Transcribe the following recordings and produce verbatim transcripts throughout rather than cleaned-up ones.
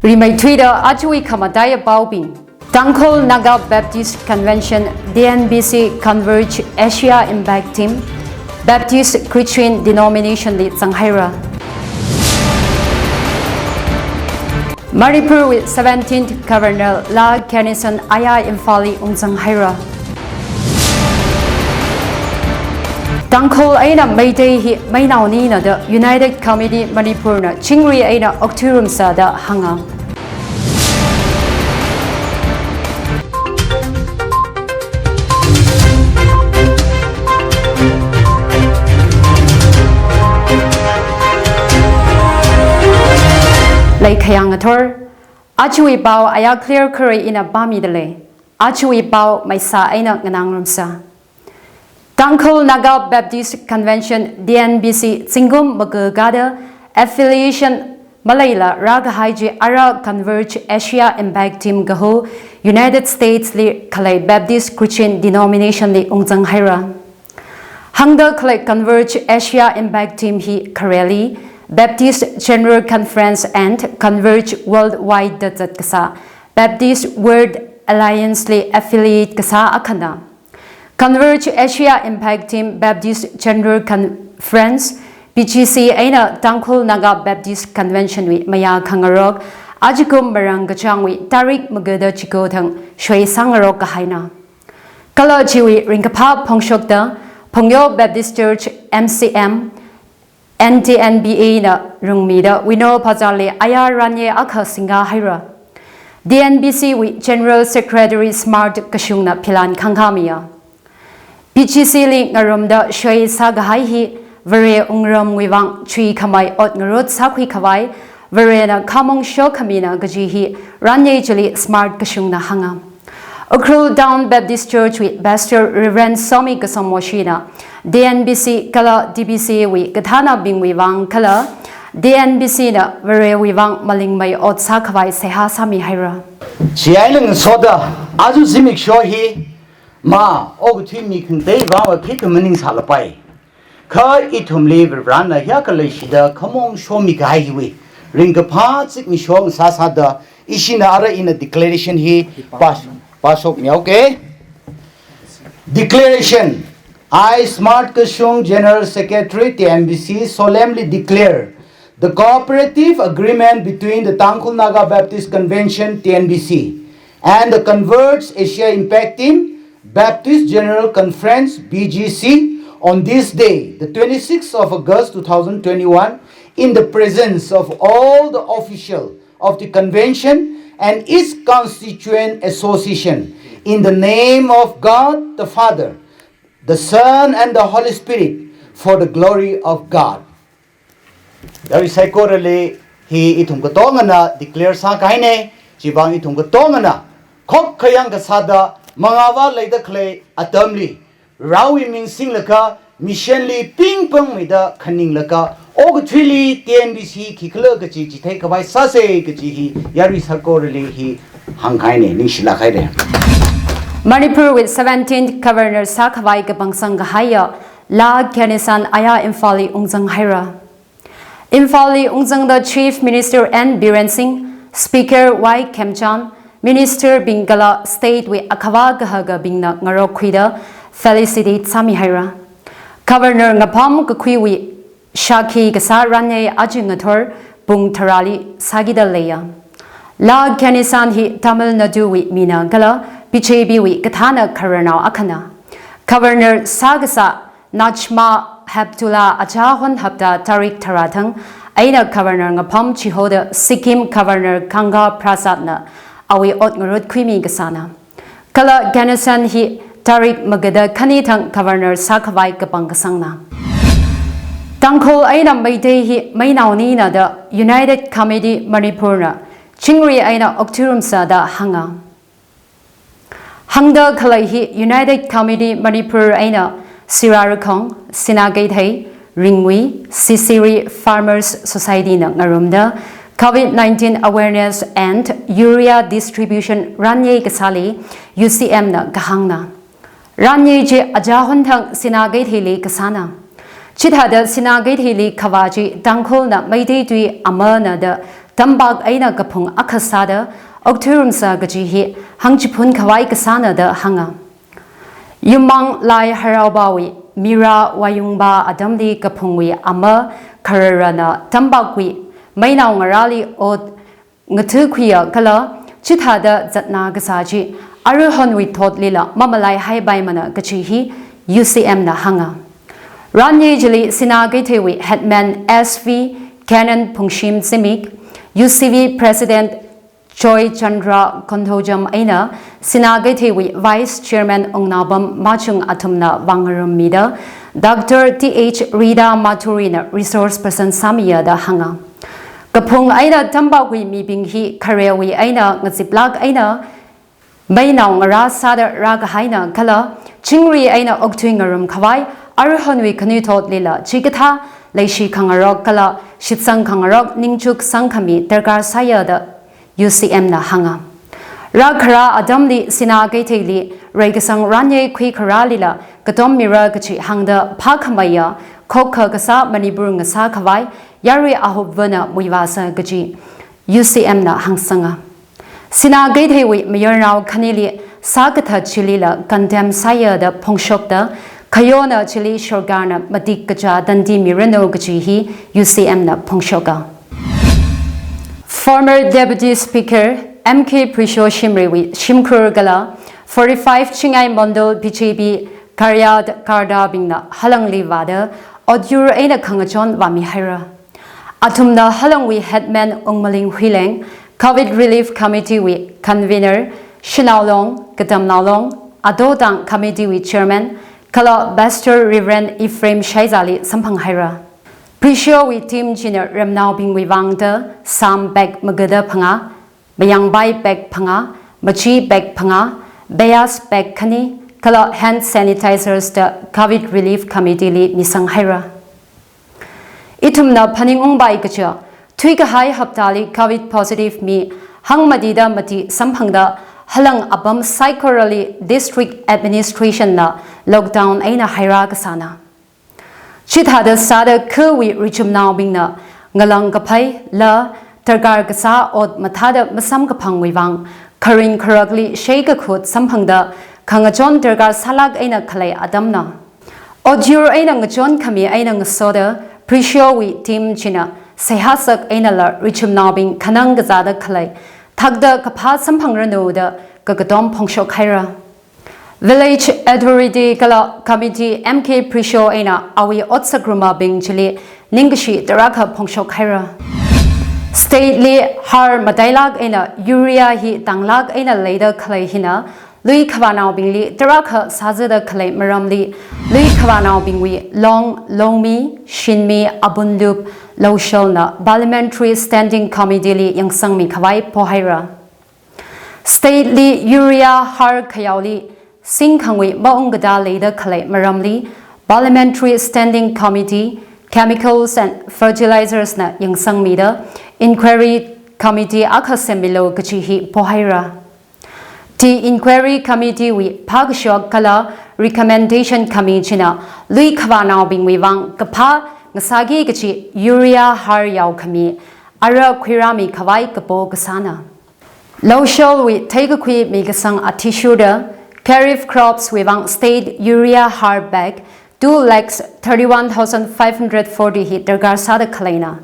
Rimeithuida ajawui khamataiya paobing. Tangkhul Naga Baptist Convention, T N B C Converge Asia Impact Team, Baptist Christian Denomination li zanghaira. Manipurwui seventeenth Governor La Ganesan aya Imphalli ungzanghaira. Tangkhul eina Meitei hi meinao nina da United Committee Manipur na chingri eina okthuirumsa da hānga. Leikhayang ngathor, ajawui pao aya clear kharei ina pāmida lei. Ajawui pao maisa eina nganāngarumsa. Tangkhul Naga Baptist Convention, T N B C, zingkum makakada affiliation maleila rākahai chi ara Converge Asia Impact Team kaho United States li khalei Baptist Christian Denomination li ungzanghaira. Hāngda khalei Converge Asia Impact Team hi khareli Baptist General Conference and Converge Worldwide da zatkasā Baptist World Alliance li affiliate kasā akhana. Converge Asia Impact Team Baptist General Conference, B G C, eina Tangkhul Naga Baptist Convention wui mayā khangarok ajakum marangkachāngwui tarik makada chiko thang shoisang ngarok kahaina. Kala chiwui ringkaphā phongshokda Phungyo Baptist Church, M C M, N T N B A na rungmida Wino Bazar li aya ranye akha singa haira. T N B C wui General Secretary Smart Kashung na philan khangkhamiya. B G C li ngarumda shoi sākahai hi Vare wungramwui vang chuikhamei ot ngarut sākhui khavai, Varena khamong shokhamina kaji hi ranye chili Smart Kashung na hānga. Ukhrul Town Baptist Church wui Pastor Reverend Somi Kasamwoshi na T N B C kala T B C wui kathānabingwui vang kala T N B C na Varewui vang malingmei ot sākhavai seihā sāmihaira. Chiailung soda, aja zimiksho hi ma okathui mi khangatei vangva khikha maningsālapai. Kha ithumli Varena hiyākha leishida khamong shomikahai hiwui ringkaphā zimiksho sāsāda ishina ara ina declaration hi pas-, pasok miao ke. Declaration. I, Smart Kashung, General Secretary, T N B C, solemnly declare the cooperative agreement between the Tangkhul Naga Baptist Convention, T N B C, and the Converge Asia Impact Team, Baptist General Conference, B G C, on this day, the twenty-sixth of August two thousand twenty-one, in the presence of all the official of the convention and its constituent association, in the name of God the Father, the Son, and the Holy Spirit, for the glory of God. Yarui saikorali hi ithum katongana declare sākahaina, chivang ithum katongana khokkha yangkasāda mangāva leida khalei atamli, Varewui ming singlaga, mission li pingpangmeida khaninglaga, okathuili T N B C khikhala kaji chitheikhavai sāsa kaji hi yarui saikorali hi hāngkahaina, ningshilāk haira. Manipurwui seventeenth Governor sākhavai kapangsang kahaiya La Ganesan aya Imphalli ungzanghaira. Imphalli ungzangda Chief Minister N Biren Singh, Speaker Y Khemchand, Minister bing kala state wui akhava kahakabingna ngarokkhuida felicitate sāmihaira. Governor ngapham kakhuiwui shākhi kasā ranye aja ngathor pung tharāli sākida leiya. La Ganesan hi Tamil Nadu wui mina kala B J P wui kathāna khararnao akhana. Governor sākasā Najma Heptulla achahon hapta tarik tharā thang eina Governor ngapham chihoda Sikkim Governor Ganga Prasad na awui ot ngarut khuimi kasāna. Kala Ganesan hi tarik makada khani thang Governor sākhavai kapangkasangna. Tangkhul eina Meitei hi meinao nina da United Committee Manipur na chingri eina okthuirumsa da hānga. Hāngda khalei hi United Committee Manipur eina Sirarakhong, Sinakeithei, Ringui, Sisiri Farmers Society na ngarumda COVID nineteen Awareness and Urea Distribution ranye kasāli U C M na kahāngna. Ranye chi achahon thang Sinakeitheili kasāna. Chithāda Sinakeitheili khavā chi Tangkhul na Meitei tui amana da tampak eina kaphung akha sāda okthuirumsa kaji hi hāngchiphun khavai kasāna da hānga. Yummang Lai Haraobawui Mira Wayungba atamli kaphungwui ama khararana tampakwui meinao ngarāli ot ngathukhuiya kala chithāda zatna kasā chi aruihonwui thotlila mamalaihaipaimana kaji hi U C M na hānga. Ranye chili Sinā Keitheiwui Headman S V Canon Phungshim Zimik, U C V President Joy Chandra Kondhojam eina Sinā Keitheiwui Vice Chairman Wungnaobam Machung athumna vāngarummida Doctor T H Rita Mathurina resource person sāmiya da hānga. Kaphung eina tampakwui mibing hi kharewui eina ngaziplāk eina meinao ngarā sāda rākahaina kala chingri eina okthui ngarum khavai aruihonwui khanuithotlila chikathā leishi khangarok kala shitsang khangarok ningchuk sangkhami darkar sāya da U C M na hānga. Rākhara atamli Sinā Keitheili reikasang ranye khuikharālila katom mira kachi hāngda phākhameiya khokkha kasā Manipur ngasā khavai yarui ahupvana muivāsa kaji U C M na hāngsanga. Sinā Keitheiwui mayarnao khanili sākathat chilila condemn sāya da phongshokta khayona chili sorkarna matik kachā tandi miranu kaji hi U C M na phongshoka. Former Deputy Speaker M K Prisho Shimriwui shimkhur kala forty-five Chingai Mondol B J P karyakartabingna halangli vāda otyur eina khangachon vāmihaira. Athumna halangwui Headman Wungmaling Huileng, Covid Relief Committee wui Convener Shanaolong Katamnaolong, Adotang Committee wui Chairman kala Pastor Reverend Ephraim Shaizali samphanghaira. Prisho wui team china ramnaobingwui vangda sam bag magada phangā, mayangpai bag phangā, machi bag phangā, bias bag khani, kala hand sanitizers da Covid Relief Committee li misanghaira. Ithumna phaningungpai kaja, thuikahai haptali Covid positive mi hangmatida mati samphangda halang apam saikorali district administration na lockdown eina haira kasāna. Chithāda sāda khawui richumnaobingna ngalang kaphai la darkar kasā ot mathāda masamkaphangwui vang kharing kharakli shei kakhut samphangda khangachon darkar sālāk eina khalei atamna. Otyur eina ngachon khami eina ngasoda Prisho wui team china seihā sak einala richumnaobing khanang kazāda khalei thakda kaphā samphangranu da kakatom phongshokhaira. Village Authority kala Committee M K Prisho eina awui otsak rumabing chili ningkashi tarākha phongshokhaira. State li har matailāk eina urea hi tanglāk eina leida khalei hina lui khavānaobingli tarākha sāzada khalei maramli lui khavānaobingwui long, longmi, shinmi, apunlup, loushalna Parliamentary Standing Committee li yangsangmi khavai pohaira. State li urea har khayaoli singkhangwui maungkatā leida khalei maramli Parliamentary Standing Committee, Chemicals and Fertilizers na yangsangmida inquiry committee akha semmilu kaji hi pohaira. Ti inquiry committee wui phākashok kala recommendation khami china lui khavānaobingwui vang kaphā ngasāki kaji urea har yaokhami ara khuirāmi khavai kapo kasāna. Loushalwui theikakhui mikasang athishurda kharif crops wui vang state urea har bag two lakhs thirty-one thousand five hundred forty hi darkar sāda khaleina.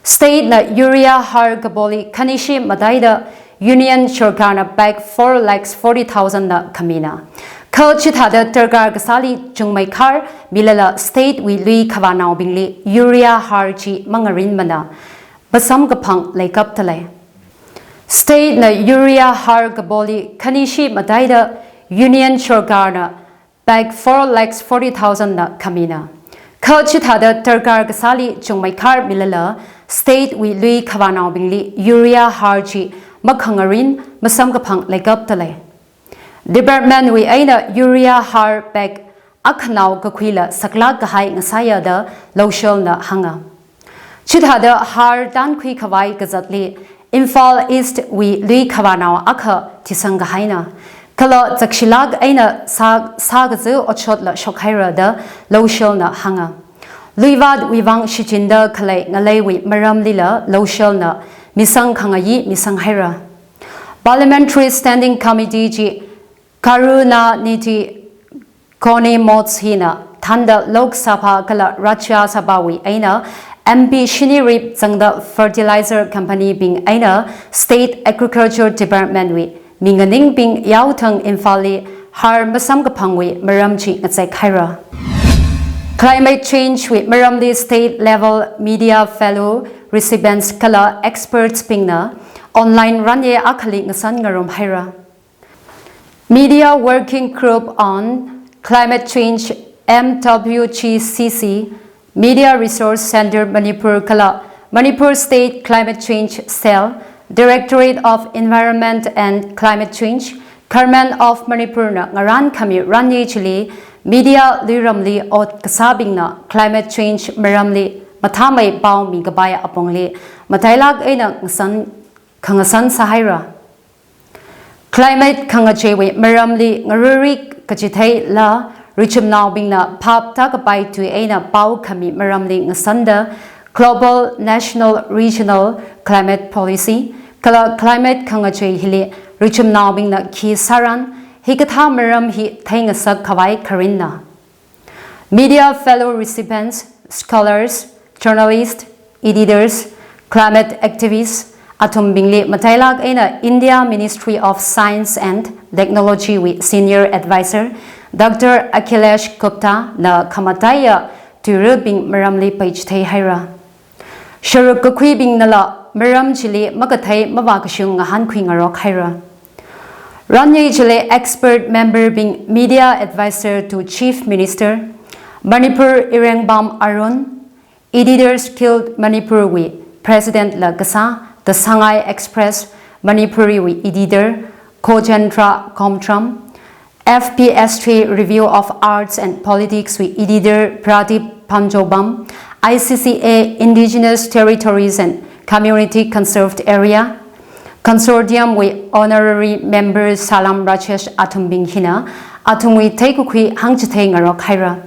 State na urea har kapoli khanishi mataida Union sorkarna bag four lakhs forty thousand na khamina. Kha chithāda darkar kasāli chungmeikhar milala state wui lui khavānaobingli urea har chi mangarinmana. Masamkaphang leikapta lei. State na urea har kapoli khanishi mataida Union sorkarna bag four lakhs forty thousand na khamina. Kha chithāda darkar kasāli chungmeikhar milala state wui lui khavānaobingli urea har chi makhangarin masamkaphang leikapta lei. Department wui eina urea har bag akhanao kakhuila saklāk kahai ngasāya da loushalna hānga. Chithāda har tankhui khavai kazatli Imphal East wui lui khavānao akha thisang kahaina. Kala zakshilāk eina sā, sākaza otshotla shokhaira da loushalna hānga. Luivātwui vang shichinda khalei ngaleiwui maramlila loushalna misang khangayi misang haira. Parliamentary Standing Committee chi Karunanidhi Connie Motz hina thānda Lok Sabha kala Rajya Sabha wui eina M P shini rip zangda fertilizer company bing eina State Agriculture Department wui minganingbing yaothang Imphal li har masamkaphangwui maram chi ngazek haira. Climate change wui maramli state level media fellow recipients kala experts bingna online ranye akhali ngasan ngarum haira. Media Working Group on Climate Change, M W G C C, Media Resource Centre Manipur kala Manipur State Climate Change Cell, Directorate of Environment and Climate Change, Government of Manipur na ngarān khami ranye chili media luiramli ot kasābingna climate change maramli mathāmei pao mikapai apongli matailak eina ngasan khangasan sāhaira. Climate khangacheiwui maramli ngarurik kachitheila richumnaobingna phap tākapai tui eina pao khami maramli ngasanda Global National Regional Climate Policy kala climate khangachei hili richumnaobingna khi sāran, hikathā maram hi theingasak khavai kharinna. Media fellow recipients, scholars, journalists, editors, climate activists, athumbingli matailak eina India Ministry of Science and Technology wui Senior Advisor, Doctor Akhilesh Gupta na khamataiya tuirubing maramli phaichithei haira. Sharuk kakhuibingnala maram chili makathei mavākashung ngahānkhui ngarok haira. Ranye chili expert member bing media advisor to Chief Minister, Manipur Irengbam Arun, Editors Guild Manipur wui President la kasā, The Sangai Express Manipuri wui editor, Khojendra Komtram, F P S T Review of Arts and Politics wui editor Pradip Phanjobam, I C C A Indigenous Territories and Community Conserved Area Consortium wui honorary member Salam Rajesh athumbing hina athumwui theikakhui hāngchithei ngarok haira.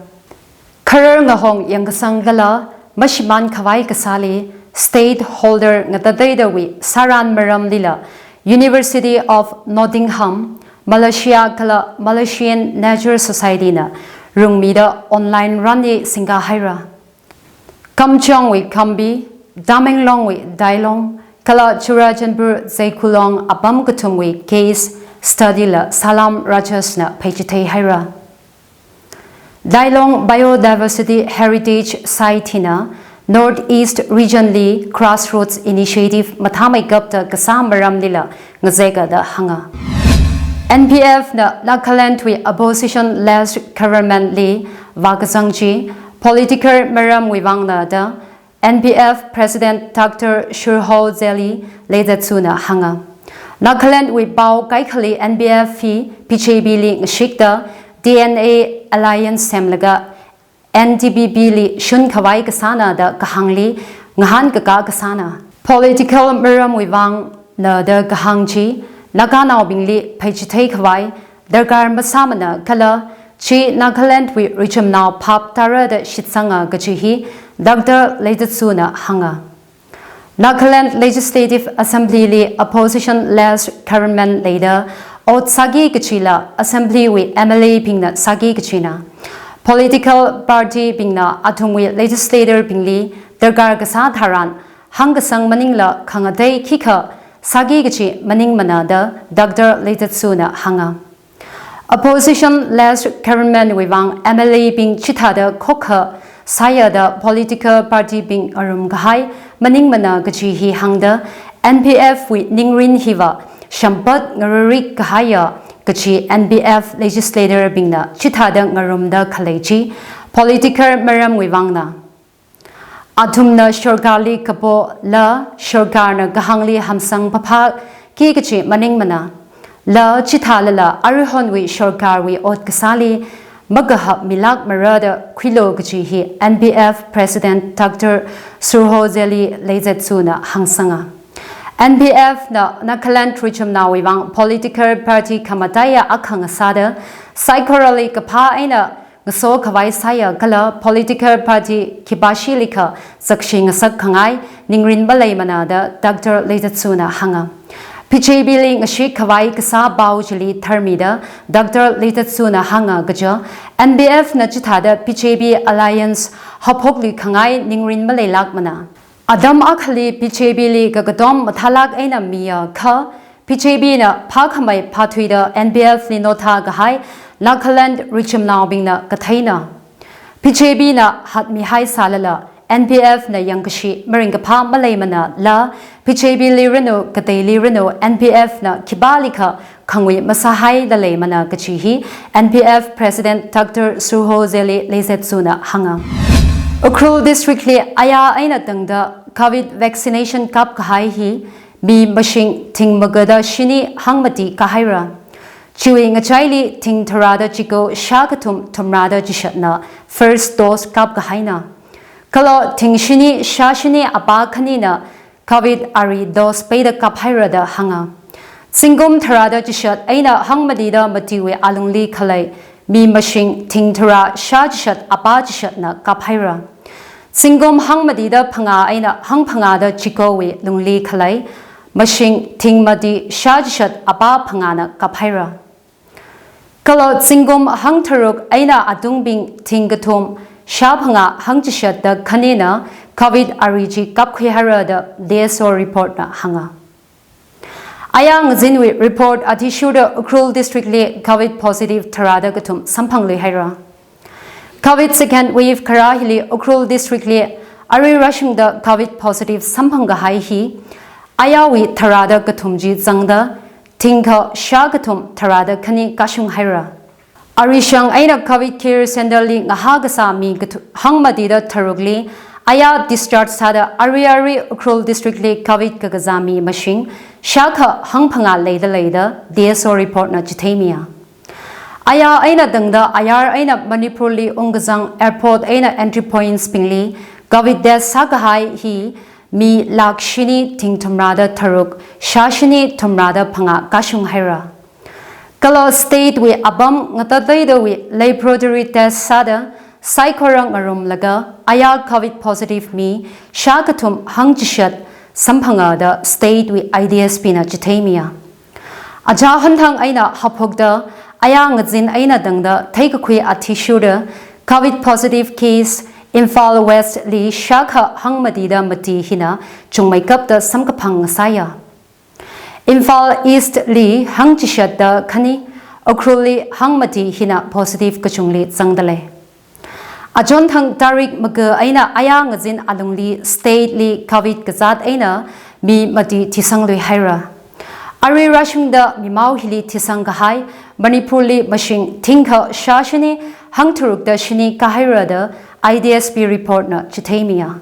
Kharar ngahong yangkasang kala mashimān khavai kasāli stakeholder ngatateidawui sāran maramlila University of Nottingham, Malaysia kala Malaysian Nature Society na rungmida online ranye singkahaira. Kamjongwui Khambi, Tamenglongwui Dailong, kala Churachandpur Zeikulong apam kathumwui case study la Salam Rajesh na phaichithei haira. Dailong Biodiversity Heritage Site hina North East Region li Grassroots Initiative mathāmeikapta kasā maramlila ngazeka da hānga. N P F na Nagaland wui opposition led government li vākazang chi political maramwui vangna da N P F President Doctor Shurhozeali Leizetsu na hānga. Nagaland wui pao kaikhali N P F hi B J P li ngashikta T N A alliance semlaga N D P P li shun khavai kasāna da kahāngli ngahānkaka kasāna. Political maramwui vangna da kahāng chi Naganaobingli phaichithei khavai darkar masāmana kala chi Nagaland wui richumnao phap tāra da shitsanga kachi hi Doctor Leizetsu na hānga. Nagaland Legislative Assembly li opposition led government leida ot sāki kachila Assembly wui M L A bingna sāki kachina. Political party bingna athumwui legislator bingli darkar kasā tharan hāngkasang maningla khangatei khikha sāki kachi maningmana da Doctor Leizetsu na hānga. Opposition led government wui vang M L A bing chithāda khokha sāya da political party bing arum kahai maningmana kachi hi hāngda N P F wui ningrin hiva shampat ngarurik kahaiya kachi N P F legislator bingna chithāda ngarumda khalei chi political maramwui vangna. Athumna sorkarli kapola sorkarna kahāngli hamsang paphak ki kachi maningmana. La chithālala aruihonwui sorkarwui ot kasāli makahap milak marada khuilo kachi hi N P F President Doctor Shurhozeali Leizetsu na hāngsanga. N P F na Nagaland richumnaowui vang political party khamataiya akha ngasāda saikorali kaphā eina ngaso khavai sāya kala political party khipāshili kha zakshi ngasak khangai ningrin maleimana da Doctor Leitatsuna hānga. B J P li ngashik khavai kasā pao chili tharmida Doctor Leitatsuna hānga kaja, N P F na chithāda B J P alliance haophok lui khangai ningrin maleilākmana. Atam akhali B J P li kakatom mathālāk eina miya kha, B J P na phākhamei phāthuida N P F li notha kahai Nagaland richumnaobingna katheina. B J P na hatmihai sālala, N P F na yangkashi maringkaphā maleimana la, B J P li ranu, kateili ranu, N P F na khipālikha khangui masāhaida leimana kaji hi N P F President Doctor Surhojeli Leitatsuna hānga. Ukhrul District li aya eina tangda Covid vaccination kap kahai hi mi mashing thing magada shini hangmati kahaira. Chiwui ngachaili thing tharāda chiko shākathum thumrāda chishatna first dose kap kahaina. Kala thing shini shā shini apā khanina Covid ari dose peida kaphaira da hānga. Zingkum tharāda chishat eina hangmatida matiwui alungli khalei mi mashing thing tharā shā chishat apā chishatna kaphaira. Zingkum hangmatida phangā eina hangphangāda chikowui lungli khalei mashing thing mati shā chishat apā phangāna kaphaira. Kala zingkum hangtharuk eina atungbing thing kathum shā phangā hangchishatda khanina Covid ari chi kapkhuihaira da D S O report na hānga. Aya ngazinwui report athishurda Ukhrul District li Covid positive tharāda kathum samphangluihaira. Covid second wave kharā hili Ukhrul District li arui rashungda Covid positive samphang kahai hi ayawui tharāda kathum chi zangda thingkha shā kathum tharāda khani kashung haira. Arishang eina Covid care center li ngahā kasā mi kathu-, hangmatida tharukli aya discharge sāda arui arui Ukhrul District li Covid kakazā mi mashing shākha hangphangā leida leida D S O report na chitheimiya. Aya eina tangda ayar eina Manipur li ungkazang airport eina entry points bingli Covid test sākahai hi mi lakh shini thing thumrāda tharuk shā shini thumrāda phangā kashung haira. Kala state wui apam ngatateidawui laboratory test sāda saikora ngarumlaga aya Covid positive mi shā kathum hangchishat samphanga da state wui I D S P na chitheimiya. Aja honthang eina haophokda aya ngazin eina tangda theikakhui athishurda Covid positive case Imphal West li shākha hangmatida mati hina chungmeikapda samkaphang sāya. Imphal East li hangchishatda khani, Ukhrul li hangmati hina positive kachungli zangda lei. Achonthang tarik maga eina aya ngazin alungli state li Covid kazāt eina mi mati thisangluihaira. Arui rashungda mimao hili thisang kahai Manipur li mashing thingkha shā shini hangtharukda shini kahaira da I D S P report na chitheimiya.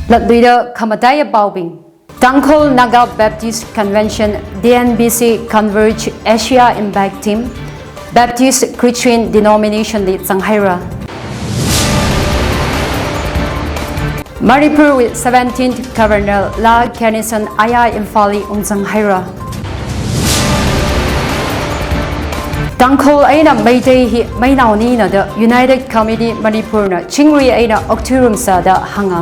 Latluida khamataiya paobing. Tangkhul Naga Baptist Convention, T N B C Converge Asia Impact Team, Baptist Christian Denomination li zanghaira. Manipur wui seventeenth Governor La Ganesan aya Imphal li ungzanghaira. Tangkhul eina Meitei hi meinaonina da United Committee Manipur na chingri eina okthuirumsa da hānga.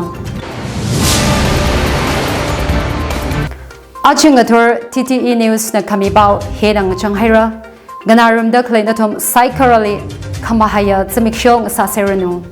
Aja ngathor T T E News na khami pao hina ngachang haira. Nganārumda khalei nathum saikorali khamahaiya zimiksho ngasāseranu.